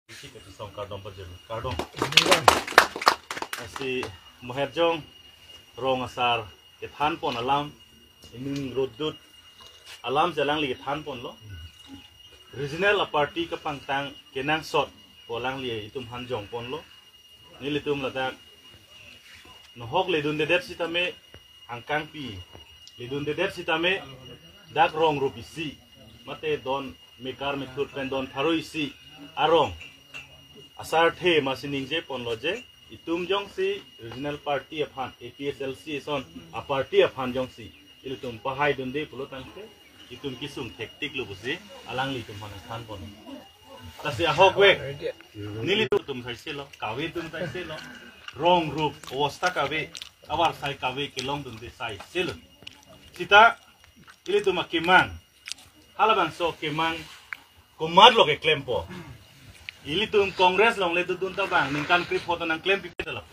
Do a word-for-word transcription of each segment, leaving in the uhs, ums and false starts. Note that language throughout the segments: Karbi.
Isi kachisong kardom pajir. Kardom. Lasi Moherjong rong asar kethan pon alam, ining rodut alam si alangli kethan ponlo. Regional a-party kapangtang kenangsot pu alangli itum aphan jong ponlo. Nelitum ladak nohok ledundedet sitame, angkangpi ledundedet sitame, dak rong rup isi, mate don mekar methur pen don pharo isi arong asarthe masi ningje ponlo je, itum jongsi regional party aphan, A P H L C ason a-party aphan jongsi ilitum pahaidunde pulo tangte, itum kesung thektiklo pusi alanglitum aphan than pon. Lasi ahokvek, nelitum atum saiselo, kave atum saiselo, rong rup, obosta kave, avarsai kave kelongdunde saiselo. Sita ilitum akemang, halabangso kemang komatlo keklempo. Ilitum Congress along le dodun ta bang ningkan krepho ta nangklempipe ta lo.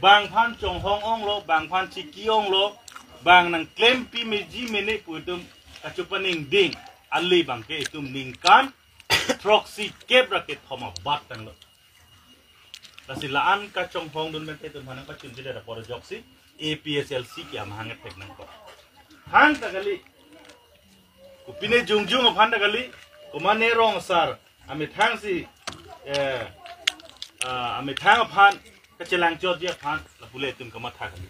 Bang aphan chonghong onglo, bang aphan chiki onglo, bang nangklempi meji mene pu itum kachepaningding ale abangke itum ningkan throksi kep ra kethom abat tanglo. Lasi la-an kachonghongdun pen te itum aphan nangpachunjedet apor ajoksi A P H L C ke amahang ethek nangkok. Hang ta kali, kopine jongjong aphan ta kali, komane rong asar amethangsi, eh, ah, amethang aphan kachelangchotji aphan lapu le itum kamatha kali.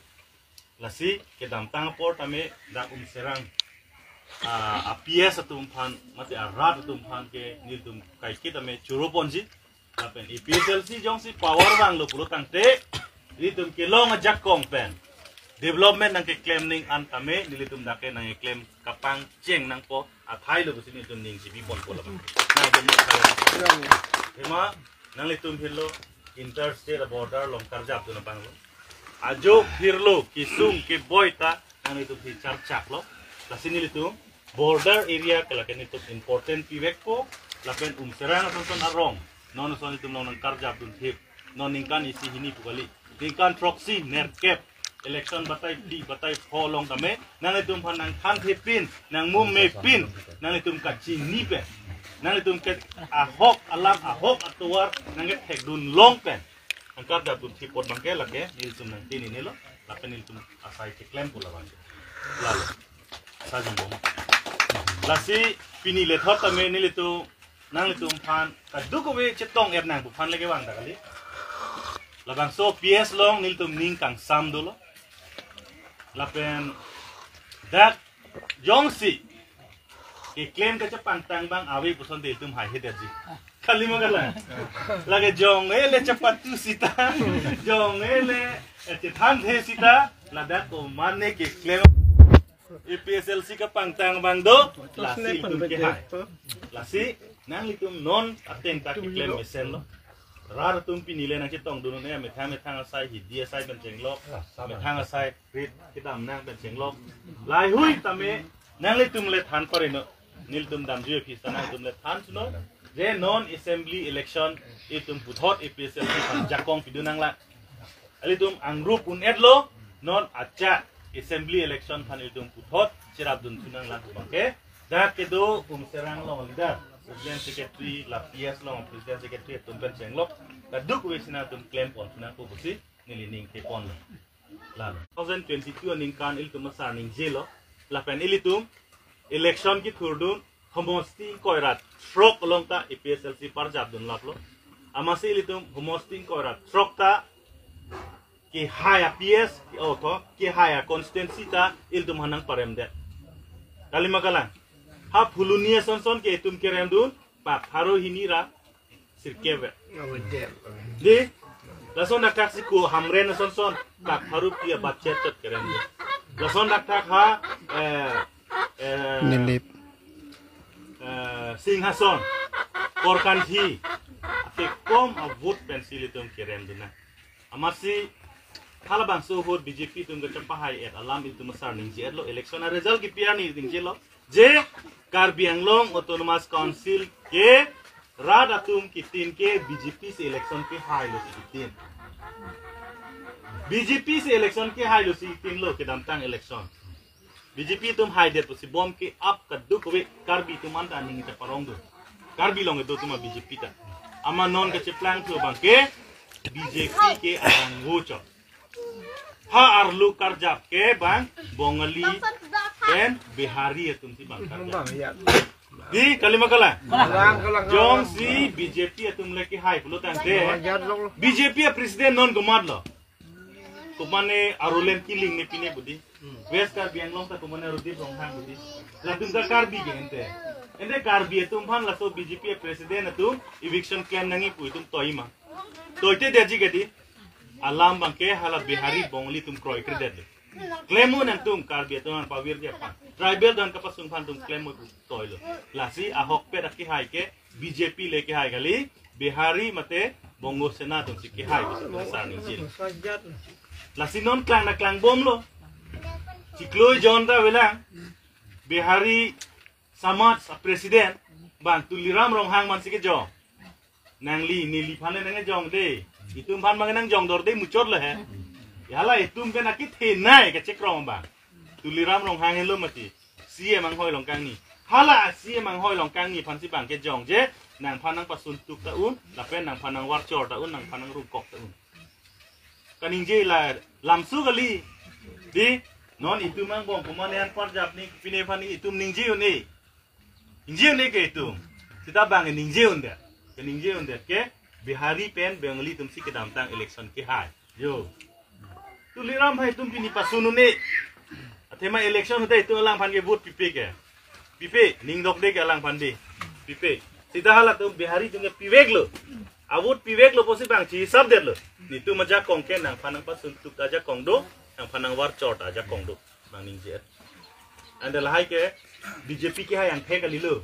Lasi kedamtang apor tame dak Umserang, ah, a-P S atum aphan mate arat atum aphan ke nelitum kaiketa tame choro ponji. Lapen A P H L C jongsi power vanglo pulo tangte, nelitum kelong ajakong pen development nangkeklem ning an tame nelitum dak ke nangkeklem kapangcheng nangpo athai lo pusi nelitum ning chipi ponpo labang. Nangtum athai lo. Tema nanglitum hirlo interstate border along karjapdun abanglo. Ajo hirlo kesung keboi ta nanglitum si charchaklo. Lasi nelitum border area ke lake nelitum important pivekpo, lapen Umserang ason son arong non ason itum along nangkarjapdun thip. Non ningkan isi hini pu kali, ningkan throksi nerkep election batai phli batai pho along tame nanglitum aphan nangthanthepin, nangmummepin, nanglitum kachinipen, nanglitum ke ahok alam ahok atovar nangkethekdun longpen nangkarjapdun thip apot abangke lake nelitum nangtini nelo, lapen nelitum asai keklempo labang. Lalo. Sa jingbom. Lasi pini lethot tame nelitum nanglitum aphan kadokave chetong-et nang pu aphan lake vang ta kali. Labangso P S along nelitum ning kangsam dolo. Lapen dak jongsi keklem kachepangtang abang ave puson te itum haihedetji. Kalima kalang. Lake jong ele chepatu sita, jong ele, eh, chethanthe sita, ladak komane keklem A P H L C kapangtang abang do, lasi itum kehai. Lasi nanglitum non ateng ta keklem mesenlo. Rat atum pini le nangchetongdun un-e, methang methang asai, hidi asai pen chenglok, methang asai rit kedam nang pen chenglok. Laihui tame nanglitum le than parino, nelitum damjuiphit ta nanglitum le than suno. Je non assembly election itum puthot A P H L C aphan jakong pidun nanglang. Ilitum angrup un-etlo, non acha assembly election aphan ilitum puthot cherapdun thu nanglang abangke. Dak kedo Umserang along leader, president secretary, la P S along president secretary atum pen chenglok, kadokave si nangtum klem pon thu nangpo pusi neli ning kepon. Lalo. Two thousand twenty-two aningkan ilitum asar ningjelo. Lapen ilitum election kethurdun homosti ingkoi ra throk along ta A P H L C parjapdun laplo. Amatsi ilitum homosti ingkoi ra throk ta kehai a-P S, oh, to, kehai a-constituency ta ilitum aphan nangparemdet. Kalima kalang. Ha Phuloni ason son ke itum keremdun, pak pharo hini ra sirkep. Di, lason dakdak si ko Hamren ason son, pak pharo phli abatchet chot kerem. Lason dakdak ha, eh, eh, Nilip. Eh, Singhason, Korkanthi, akekom a-vote pensi ilitum keremdun nang. Amatsi halabangso ahut B J P atum kachepahai-et alam ilitum asar ningje-etlo, election a-result kipi arni ningjelo. Je Karbi Anglong Autonomous Council ke rat atum kitin ke B J P si election kehailo si kitin. B J P si election kehailo si kitinlo kedamtang election. B J P atum haidet pusi bom ke-ap kadokave Karbi atum anta aning cheparongdun. Karbi along kedo atum a-B J P ta. Amat non kacheplang thu abangke B J P ke arang vocho. Ha arlo karjap ke bang Bongali pen Bihari atum si bang karjap. Di kalima kalang. Jongsi B J P atum le kehai pulo tangte, B J P a president non komatlo. Komane Arolen Killing ne pine budi. West Karbi Anglong ta komane Rudip Ronghang budi. Latum ta Karbi ke ente. Ente Karbi atum aphan laso B J P president atum eviction klem nangji pu itum toima. Toite dia ji kedi. Alam abangke hala Bihari Bongali atum kroikredet. Klem un nangtum Karbi atum aphan pavirji aphan. Tribal atum kapasung aphan atum klem un pu toilo. Lasi ahokpet akehai ke B J P le kehai kali, Bihari mate Bongo Sena atum si kehai, bisa ningje. Lasi non klang na klangbomlo. Chiklo jon ta avelang. Bihari Samaj a president bang Tuliram Ronghang man si kejong. Nangli, neliphan le nangkejong de. Itum aphan bang nangjong dor de muchot le he. Hala itum pen akithenei kachekrong bang. Tuliram Ronghang helo mati. C M anghoi along kangni. Hala C M anghoi along kangni aphan si bang kejongje, nangphan nangpasun tuk ta un, lapen nangphan nangvarchor ta un, nangphan nangrungkok ta un. Kaningje la lamsu kali. Di, non itum angbong komane an parjap ni, pine aphan ni itum ningje un-e. Ningje un-e ke itum. Sita bang ningje un-e. Kaningje un-e ke Bihari pen Bengali atum si kedamtang election kehai. Yo. Tuliram hai itum pini pasun un-e. Athema election ahut itum alangphan ke vote pipe ke. Pipe, ning dokde ke alangphan di. Pipe. Sita halatum Bihari atum ke piveklo. A vote piveklo pusi bang chihisap detlo. Netum ajakong ke nangphan nangpasun tuk ta ajakong do, nangphan nangvarchor ta ajakong do. Bang ningje. Ante lahai ke B J P kehai angthek kalilo.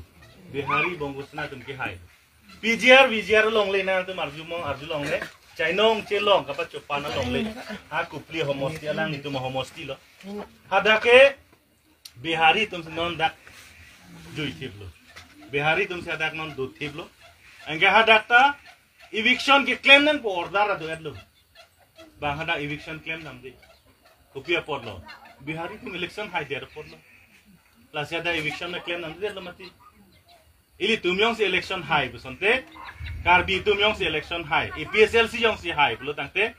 Bihari Bongo Sena atum kehai. P G R, V G R along le nangtum arju mo, arjulongle. Chainong chelong kapachopan along le. Ha Kopili homosti alang netum homosti lo. Hadak ke Bihari atum si non dak juithiplo. Bihari atum si hadak non dothiplo. Anke hadak ta eviction keklem nangpo order ado-etlo. Bang hadak eviction klem damde. Kopi apotlo. Bihari atum election haidet apotlo. Lasi hadak eviction na klem damdetlo mati. Ilitum jongsi election hai pusonte, Karbi atum jongsi election hai, A P H L C jongsi hai pulo tangte,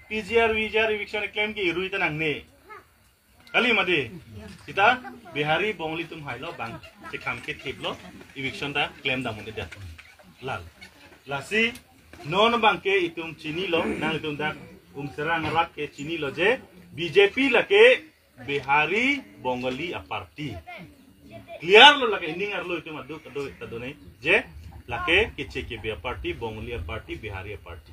P G R, V G R eviction klem ke irui ta nangne. Kali mati. Sita Bihari Bongali atum hailo bang, chekham kethiplo, eviction ta klem dam un-edet. Lal. Lasi, non abangke itum chinilo, nanglitum dak Umserang arat ke chinilo je, B J P lake Bihari Bongali a party. Clear lo, lake ining arlo itum aduk aduk ta do-an-e je lake K C K B a party, Bongali a party, Bihari a party.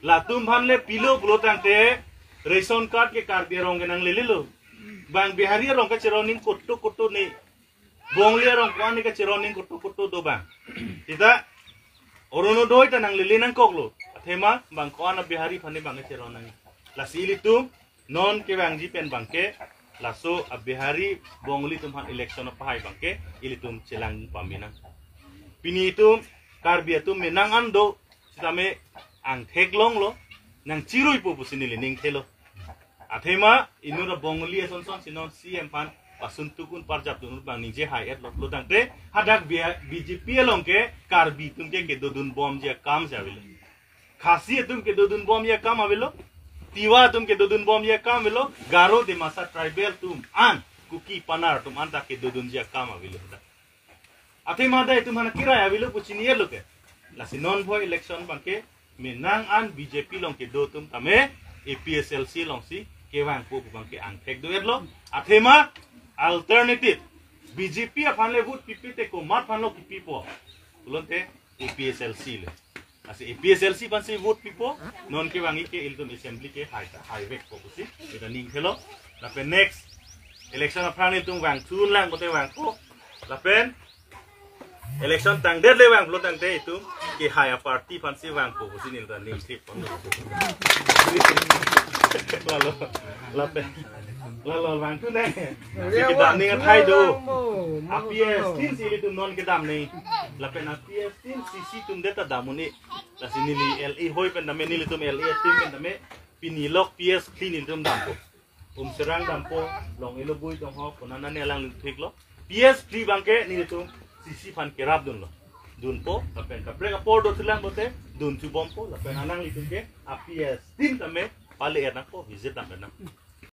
Latum aphan le pilo pulo tangte ration card ke Karbi arong ke nanglelelo. Bang Bihari arong ke cheroning koto koto ne. Bongali arong ko-an ne ke cheroning koto koto do bang. Sita Orunodoi ta nanglele nangkoklo. Athema bang ko-an a Bihari aphan ne bang ke cheron nang. Lasi ilitum non kevangji pen abangke laso a Bihari Bongali atum aphan election apahai abangke ilitum chelang pame nang. Pini itum Karbi atum menang an do sitame angthek longlo, nangchiruipo pusi neli ning thelo. Athema inut a Bongali ason son si non C M aphan pasun tuk un parjap dun un bang ningje hai-etlo pulo tangte hadak B-, B J P along ke Karbi atum ke kedodunbomji akam si avelo. Khasi atum kedodunbomji akam avelo. Tiwa atum kedodunbomji akam avelo. Garo, Dimasa tribal atum an, Kuki, Panar atum an ta kedodunji akam avelo. Athema hadak itum aphan kirai avelo pu chini-etlo ke. Lasi non bhoi election abangke menang an B J P along kedo atum tame A P H L C alongsi kevangpo pu abangke angthek do-etlo. Athema alternative B J P aphan le vote pipe te komat aphan lo kipipo? Pulote A P H L C le. Lasi A P H L C aphansi vote pipo, non kevangji ke ilitum assembly ke hai ta, haivekpo pusi neta ning thelo. Lapen next election aphrang ilitum vangthu un lang kote vangpo. Lapen election tangdet le vang pulo tangte itum kehai a party aphansi vangpo pusi neta ning thip pon. Lalo, lapen, lalo vangthu ne. Kedam ning athai do. A P S tin si ilitum non kedam ne. Lapen a P S tin C C atum det ta dam un-e. Lasi neli L A hoi pen tame, nelitum L A team pen tame, pini lok P S three nelitum dampo. Umserang dampo, Long Elobui dong ho, konana ne alang lingthiklo. P S three abangke nelitum C C aphan kerap dunlo. dunpo, lapen kaprek apor do thulang pote dun chubompo, lapen alanglitum ke a-P S team tame pale er nangpo, visit dam er nang.